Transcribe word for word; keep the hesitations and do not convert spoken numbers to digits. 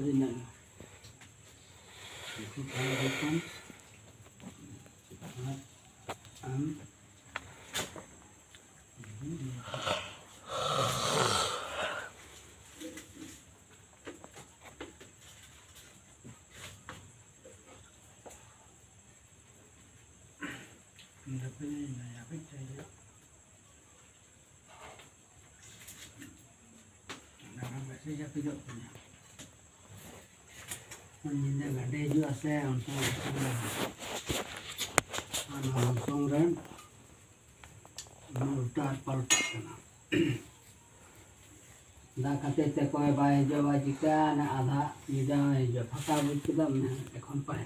ᱨᱮᱱᱟᱜ ᱩᱱᱠᱩ ᱠᱚ ᱦᱩᱭᱩᱜ ᱠᱟᱱ ᱟᱨ ᱟᱢ ᱡᱟᱹᱯᱤᱫ ᱤᱧ ᱡᱟᱹᱯᱤᱫ ᱪᱟᱭ ᱜᱮᱭᱟ᱾ ᱚᱱᱟ ᱵᱮᱥᱤ ᱡᱟᱹᱯᱤᱫᱚᱜ ᱛᱤᱧᱟ᱾ ᱧᱤᱫᱟᱹ ᱜᱟᱹᱰᱤ ᱦᱤᱡᱩᱜᱼᱟ ᱥᱮ, ᱚᱱᱛᱮ ᱟᱨ ᱱᱚᱣᱟ ᱫᱤᱥᱚᱢ ᱨᱮ ᱩᱞᱴᱟ ᱟᱨ ᱯᱟᱞᱴᱟᱜ ᱠᱟᱱᱟ᱾ ᱫᱟᱜ ᱠᱷᱟᱹᱛᱤᱨ ᱛᱮ ᱚᱠᱚᱭ ᱵᱟᱭ ᱦᱤᱡᱩᱜᱼᱟ, ᱵᱟᱭ ᱪᱤᱠᱟᱹᱜᱼᱟ, ᱚᱱᱟ ᱟᱫᱷᱟ ᱧᱤᱫᱟᱹ ᱦᱚᱸ ᱦᱤᱡᱩᱜᱼᱟ᱾ ᱯᱷᱟᱸᱠᱟ ᱵᱩᱡᱽ ᱠᱮᱫᱟᱢ, ᱮᱠᱷᱚᱱ ᱯᱟᱭ